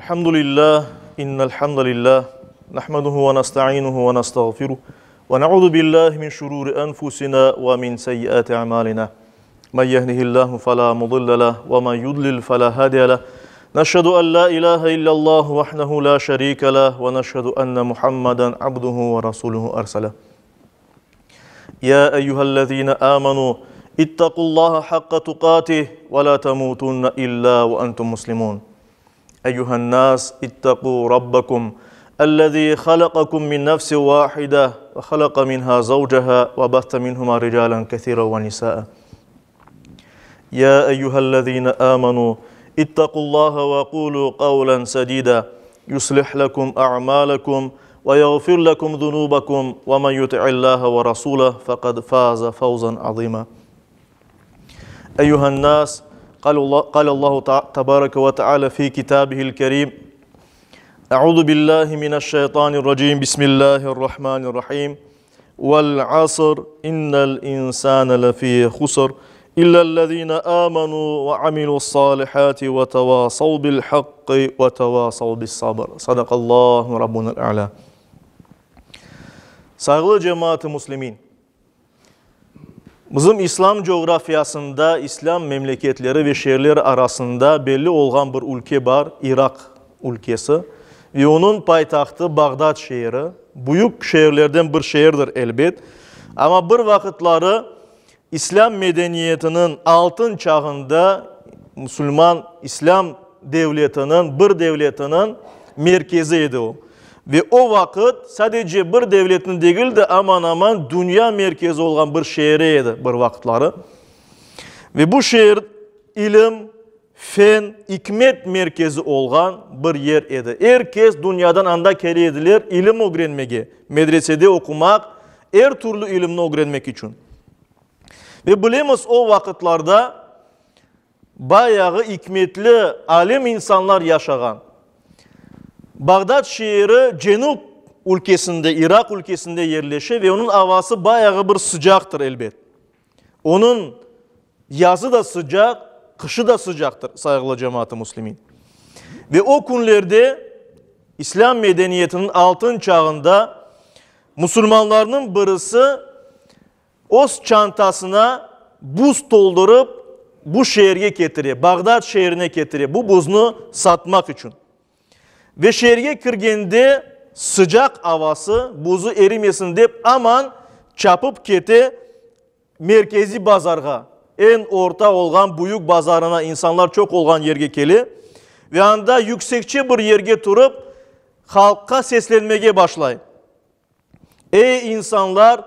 الحمد لله إن الحمد لله نحمده ونستعينه ونستغفره ونعوذ بالله من شرور أنفسنا ومن سيئات أعمالنا من يهده الله فلا مضل له ومن يضلل فلا هادي له نشهد أن لا إله إلا الله وحده لا شريك له ونشهد أن محمدا عبده ورسوله أرسله يا أيها الذين آمنوا اتقوا الله حق تقاته ولا تموتن إلا وأنتم مسلمون أيها الناس اتقوا ربكم الذي خلقكم من نفس واحدة وخلق منها زوجها وبث منهما رجالا كثيرا ونساء يا أيها الذين آمنوا اتقوا الله وقولوا قولا سديدا يصلح لكم أعمالكم ويغفر لكم ذنوبكم ومن يطع الله ورسوله فقد فاز فوزا عظيما أيها الناس قال الله, قال الله تبارك وتعالى في كتابه الكريم أعوذ بالله من الشيطان الرجيم بسم الله الرحمن الرحيم والعصر إن الإنسان لفي خسر إلا الذين آمنوا وعملوا الصالحات وتواصوا بالحق وتواصوا بالصبر صدق الله ربنا الأعلى Sayğılı cemaat-ı muslimin! Bizim İslam coğrafiyasında İslâm memleketleri ve şeerleri arasında belli olğan bir ülke bar, İraq ülkesi ve onıñ paytahtı Bağdad şeeri. Büyük şeerlerden bir şeerdir, elbet, amma bir vaqıtları İslâm medeniyetiniñ altın çağında musulman İslâm devletiniñ, bir devletiniñ merkezi edi o. Ve o vaqıt sadece bir devletniñ degil de, aman-aman dünya merkezi olğan bir şeeri edi bir vaqıtları. Ve bu şeer ilim, fen, ikmet merkezi olğan bir yer edi. Er kes dünyadan anda kele ediler ilim ögrenmege, medresede oqumaq, er türlü ilimni ögrenmek içün. Ve bilemiz, o vaqıtlarda Bayağı ikmetli, alim insanlar yaşağan. Bağdad şeeri cenüp ülkesinde, İraq ülkesinde yerleşe ve onıñ avası bayağı bir sıcaqtır, elbet. Onıñ yazı da sıcaq, qışı da sıcaqtır, sayğılı cemaat-ı müslimin. Ve o künlerde, İslâm medeniyetiniñ altın çağında, musulmanlarnıñ birisi Öz çantasına buz toldurıp, bu şeerge ketire, Bağdad şeerine ketire, bu buznı satmaq içün. Ve şeerge kirgende sıcaq avası, buzu erimesin dep, aman çapıp kete merkeziy bazarğa, eñ orta olğan büyük bazarına, insanlar çoq olğan yerge kele ve anda yüksekçe bir yerge turıp, halqqa seslenmege başlay. Ey, insanlar,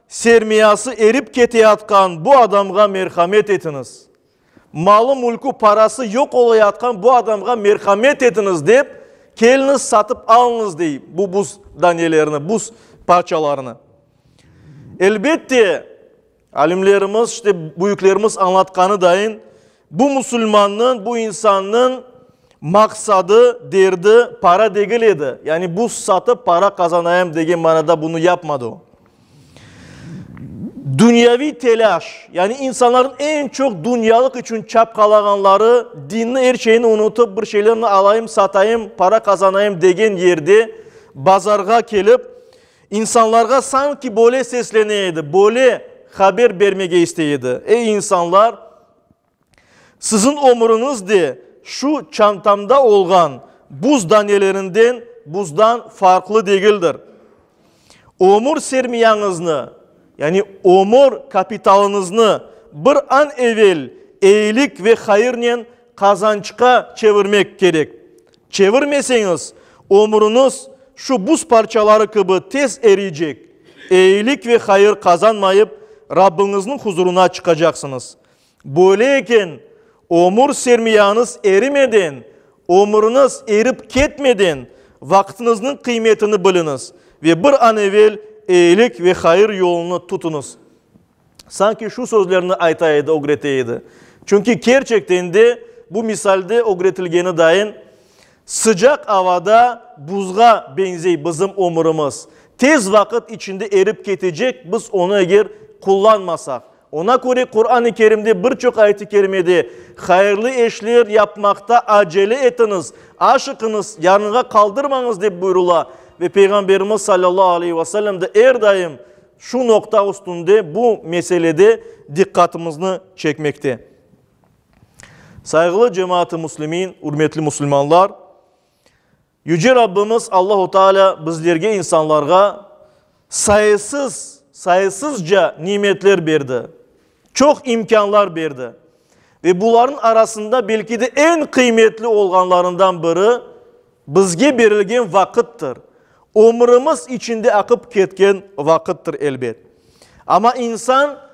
sermiyası erip keteyatqan bu adamğa merhamet etiñiz! Malı-mülkü, parası yoq olayatqan bu adamğa merhamet etiñiz, dep, keliñiz, satıp alıñız, dey bu buz danelerini, buz parçalarını. Elbette, Alimlerimiz, işte, büyüklerimiz añlatqanı dayın, bu musulmannıñ, bu insannıñ maqsadı, derdi para degil edi. Yani buz satıp para qazanayım degen manada bunı yapmadı o. Dünyaviy telâş, yani insanlarnıñ eñ çoq dünyalıq içün çapqalağanları, dinni, er şeyni unutıp, bir şeylerni alayım, satayım, para qazanayım degen yerde bazarğa kelip, İnsanlarğa sanki böyle seslene edi, böyle haber bermege istey edi, Ey, insanlar, siziñ ömüriñiz de şu çantamda olğan buz danelerinden, buzdan farqlı degildir. Ömür sermiyañıznı, yani ömür kapitalıñıznı bir an evel eyilik ve hayırnen qazançqa çevirmek kerek. Çevirmeseñiz, ömrüñiz şu buz parçaları kibi tez eriycek, eyilik ve hayır qazanmayıp, Rabbiñizniñ huzuruna çıqacaqsıñız. Böyle eken, ömür sermiyañız erimeden, ömrüñiz erip ketmeden, vaqtıñıznıñ qıymetini biliñiz ve bir an evel eyilik ve hayır yolunı tutuñız. Sanki şu sözlerni ayta edi, ögrete edi. Çünki kerçekten de bu misalde ögretilgeni dayın, sıcaq avada buzğa beñzey bizim ömürimiz. Tez vaqıt içinde erip ketecek, biz onı eger qullanmasaq. Oña köre Quran-ı Kerimde bir çoq ayet-i kerimede, Hayırlı eşler yapmaqta acele etiñiz, aşıqıñız, yarınğa qaldırmañız dep buyurıla ve Peyğamberimiz salâllahu aleyhi ve sellem de er daim şu noqta üstünde bu meselede diqqatımıznı çekmekte. Sayğılı cemaat-ı müslimin, ürmetli musulmanlar! Yüce Rabbimiz Allahu Teala bizlerge, insanlarğa, sayısız, sayısızca nimetler berdi, çoq imkânlar berdi. Ve bularnıñ arasında belki de eñ qıymetli olğanlarından biri, bizge berilgen vaqıttır, ömrümiz içinde aqıp ketken vaqıttır, elbet. Amma insan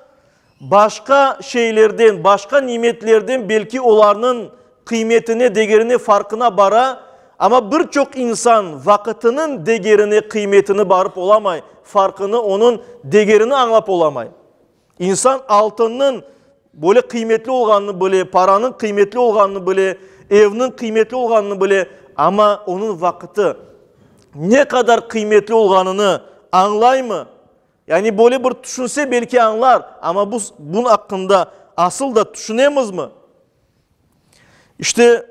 Başqa şeylerden, başqa nimetlerden belki olarnıñ qıymetine, degerine farqına bara, amma bir çoq insan vaqıtınıñ degerine, qıymetini barıp olamay, farqını, onıñ degerini añlap olamay. İnsan altınnıñ böyle qıymetli olğanını bile, paranıñ qıymetli olğanını bile, evniñ qıymetli olğanını bile, amma onıñ vaqıtı ne qadar qıymetli olğanını añlaymı? Yani böyle bir tüşünse belki añlar, amma biz bunıñ aqqında asıl da tüşünemizmi? İşte,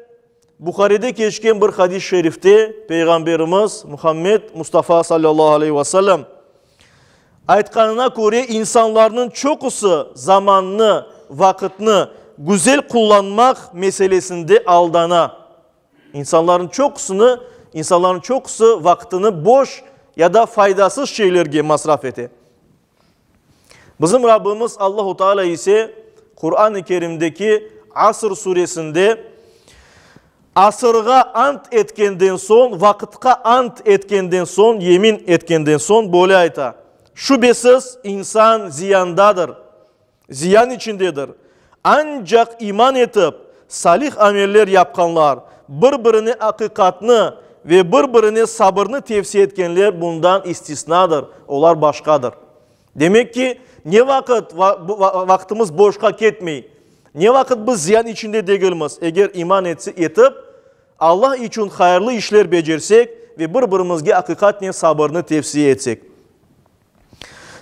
Buharide keçken bir hadis-i şerifte Peyğamberimiz Muhammed Mustafa sallallahu aleyhi ve sellem aytqanına köre, insanlarnıñ çoqusı zamannı, vaqıtnı güzel qullanmaq meselesinde aldana. İnsanlarnıñ çoqusını, insanlarnıñ çoqusı vaqtını boş ya da faydasız şeylerge masraf ete. Bizim Rabbimiz Allahu Teala ise Quran-ı Kerimdeki Asr suresinde asırğa ant etkenden soñ, vaqıtqa ant etkenden soñ, yemin etkenden soñ böyle ayta, Şübesiz insan ziyandadır. Ziyan içindedir. Ancaq iman etip, salih ameller yapqanlar, bir-birine aqiqatnı ve bir-birine sabırnı tevsiye etkenler bundan istisnadır, olar başqadır. Demek ki, ne vaqıt vaqtımız boşqa ketmey, ne vaqıt biz ziyan içinde degilmiz, eger iman etip, Allah içün hayırlı işler becersek ve bir-birimizge aqiqatnen sabırnı tevsiye etsek.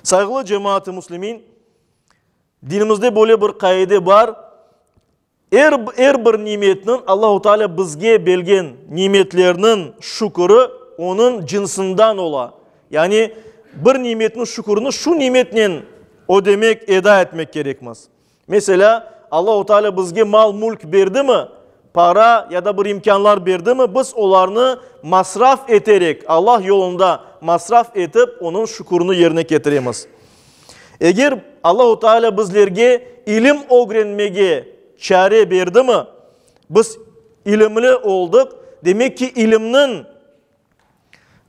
Sayğılı cemaat-ı müslimin, dinimizde böyle bir qaide bar, er, er bir nimetniñ, Allahu Teala bizge bergen nimetlerniñ şüküri onıñ cınsından ola. Yani bir nimetniñ şükürini şu nimetnen ödemek, eda etmek kerekmiz. Meselâ, Allahu Teala bizge mal-mülk berdimi, para ya da bir imkânlar berdimi, biz olarnı masraf eterek, Allah yolunda masraf etip, onıñ şükürini yerine ketiremiz. Eger Allahu Teala bizlerge ilim ögrenmege çare berdimi, biz ilimli oldıq, demek ki, ilimniñ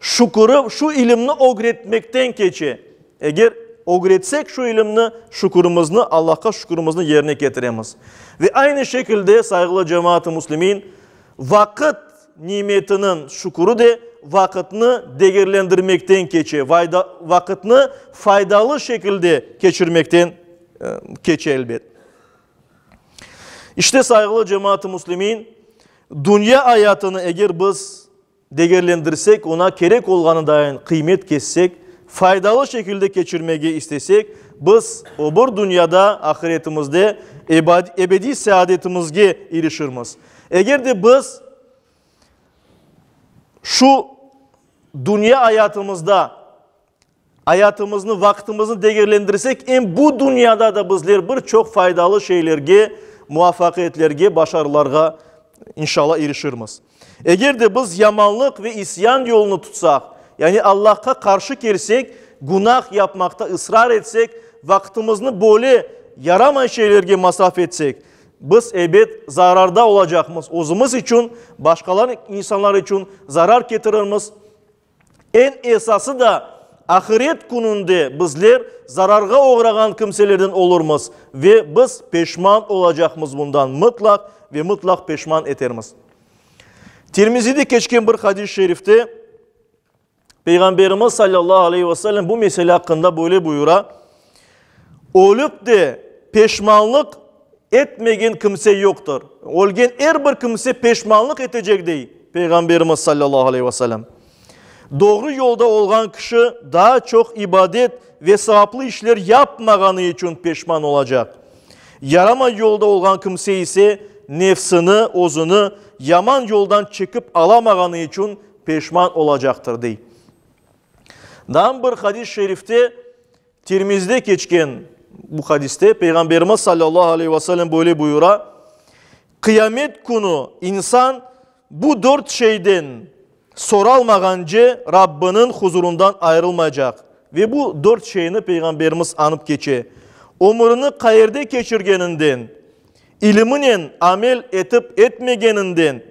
Şüküri şu ilimni ögretmekten keçe. Eger ögretsek şu ilimni, şükürimizni, Allahqa şükürimizni yerine ketiremiz. Ve aynı şekilde, sayğılı cemaat-ı müslimin, vaqıt nimetiniñ şüküri de vaqıtnı degerlendirmekten keçe, vaqıtnı faydalı şekilde keçirmekten keçe, elbet. İşte, sayğılı cemaat-ı müslimin, dünya ayatını eger biz degerlendirsek, oña kerek olğanı dayın qıymet kessek, faydalı şekilde keçirmege istesek, biz o bir dünyada, ahiretimizde ebediy saadetimizge irişirmiz. Eger de biz şu dünya ayatımızda Ayatımıznı, vaqtımıznı degerlendirsek, em bu dünyada da bizler bir çoq faydalı şeylerge, muvafaqiyetlerge, başarılarğa, inşallah, irişirmiz. Eger de biz yamanlıq ve isyan yolunı tutsaq, yani Allahqa qarşı kelsek, günah yapmaqta israr etsek, vaqtımıznı böyle yaramay şeylerge masraf etsek, biz, ebet, zararda olacaqmız, özümiz içün, başqalar, insanlar içün zarar ketirirmiz. Eñ esası da, ahiret kününde bizler zararğa oğrağan kimselerden olurmız ve biz peşman olacaqmız bundan mıtlaq ve mıtlaq peşman etermiz. Tirmizide keçken bir hadis-i şerifte Peyğamberimiz sallallahu aleyhi ve sellem bu mesele aqqında böyle buyura, Ölüp de peşmanlıq etmegen kimse yoqtır. Ölgen er bir kimse peşmanlıq etecek, dey Peyğamberimiz sallallahu aleyhi ve sellem. Doğru yolda olğan kişi daa çoq ibadet ve savaplı işler yapmağanı içün peşman olacaq. Yaramay yolda olğan kimse ise nefsini, özüni yaman yoldan çekip alamağanı içün peşman olacaqtır, dey. Daa bir hadis-i şerifte, Tirmizde keçken bu hadiste Peyğamberimiz sallallahu aleyhi ve sellem böyle buyura, Qıyamet künü insan bu dört şeyden soralmağance Rabbiniñ huzurundan ayırılmaycaq. Ve bu dört şeyni Peyğamberimiz añıp keçe, ömürini qayerde keçirgeninden, iliminen amel etip etmegeninden,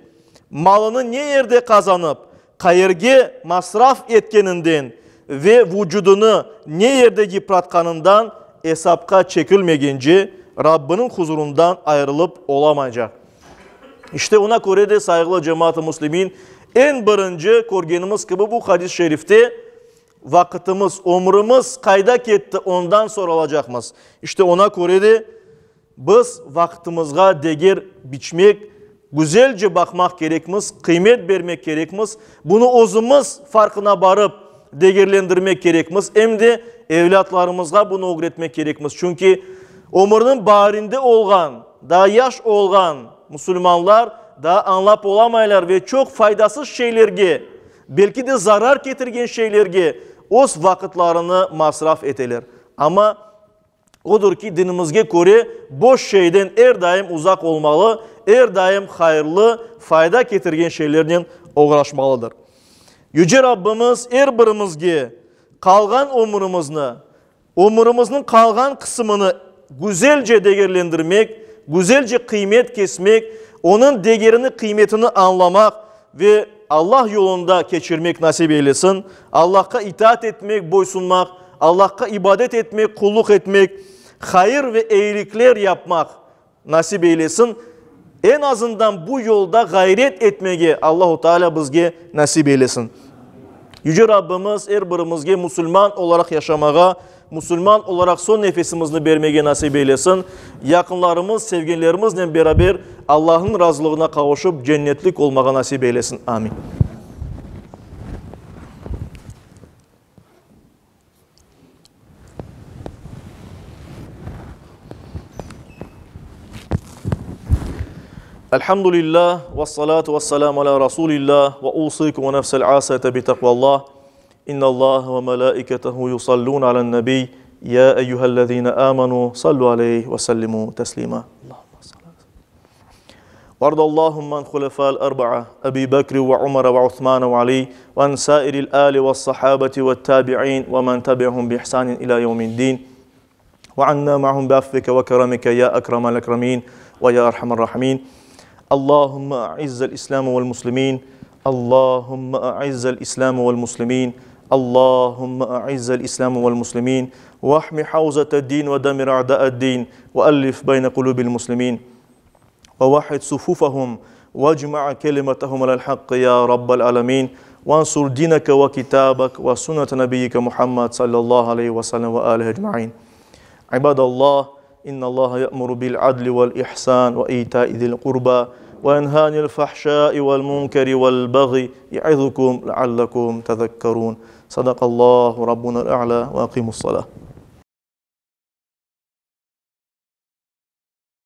malını ne yerde qazanıp, qayerge masraf etkeninden ve vucudını ne yerde yıpratqanından esapqa çekilmegence, Rabbiniñ huzurundan ayırılıp olamaycaq. İşte oña köre de, sayğılı cemaat-ı müslimin, eñ birinci körgenimiz kibi bu hadis-i şerifte vaqıtımız, ömrümiz qayda ketti, ondan soralacaqmız. İşte oña köre de, Biz vaqtımızğa deger biçmek, güzelce baqmaq kerekmiz, qıymet bermek kerekmiz, bunı özümiz farqına barıp degerlendirmek kerekmiz, em de evlâtlarımızğa bunı ögretmek kerekmiz. Çünki ömürniñ baarinde olğan, daa yaş olğan musulmanlar daa añlap olamaylar ve çoq faydasız şeylerge, belki de zarar ketirgen şeylerge öz vaqıtlarını masraf eteler. Amma Odur ki, dinimizge köre, boş şeyden er daim uzaq olmalı, er daim hayırlı, fayda ketirgen şeylernen oğraşmalıdır. Yüce Rabbimiz er birimizge qalğan ömürimizni, ömürimizniñ qalğan qısımını güzelce degerlendirmek, güzelce qıymet kesmek, onıñ degerini, qıymetini añlamaq ve Allah yolunda keçirmek nasip eylesin. Allahqa itaat etmek, boysunmaq, Allahqa ibadet etmek, qulluq etmek, hayır ve eyilikler yapmaq nasip eylesin. Eñ azından bu yolda ğayret etmege Allahu Teala bizge nasip eylesin. Yüce Rabbimiz er birimizge musulman olaraq yaşamağa, musulman olaraq soñ nefesimizni bermege nasip eylesin. Yaqınlarımız, sevgenlerimiznen beraber Allahnıñ razılığına qavuşıp cennetlik olmağa nasip eylesin. Amin. Elhamdülillah, vessalatu vesselamu ala Rasulillah, ve usikum ve nefsel asete bi takvallah. İnnallâhe ve melâiketehu yusallûne alen-nebiy, ya eyyühellezîne âmenû sallu aleyhi ve sellimû teslîmâ. Vardallâhumme an hulefâl erba'a, Ebî Bekri ve Umere ve Uthmane ve Alî, ve an sâiril âli ve's-sahâbeti ve't-tâbi'în ve men tebi'ahum bi ihsânin ilâ yevmi'd-dîn. Ve annâ ma'hum bi'afvike ve keremike ya ekremel ekremîn ve ya erhamer rahimîn. Allahümme a'izzel İslâme vel muslimîn. Allahümme a'izzel İslâme vel muslimîn. Allahümme a'izzel İslâme vel muslimîn. Vahmi havzete-din ve demir a'da'ed-din ve ellif beyne kulûbil muslimîn. Ve vahhid sufufahum vecma' kelimetehum alel hakkı ya Rabbel alemin. Vansur dineke ve kitabek ve sünnete nebiyyike Muhammed sallallahu aleyhi ve sellem ve alihi ecmain. İbadallah, innallaha ye'muru bil adli vel ihsan ve ita'i zil kurba ve yenha anil fahşai vel munkeri vel baghi ye'izukum leallekum tezekkerun. Sadakallahu rabbunel a'la ve akimus salah.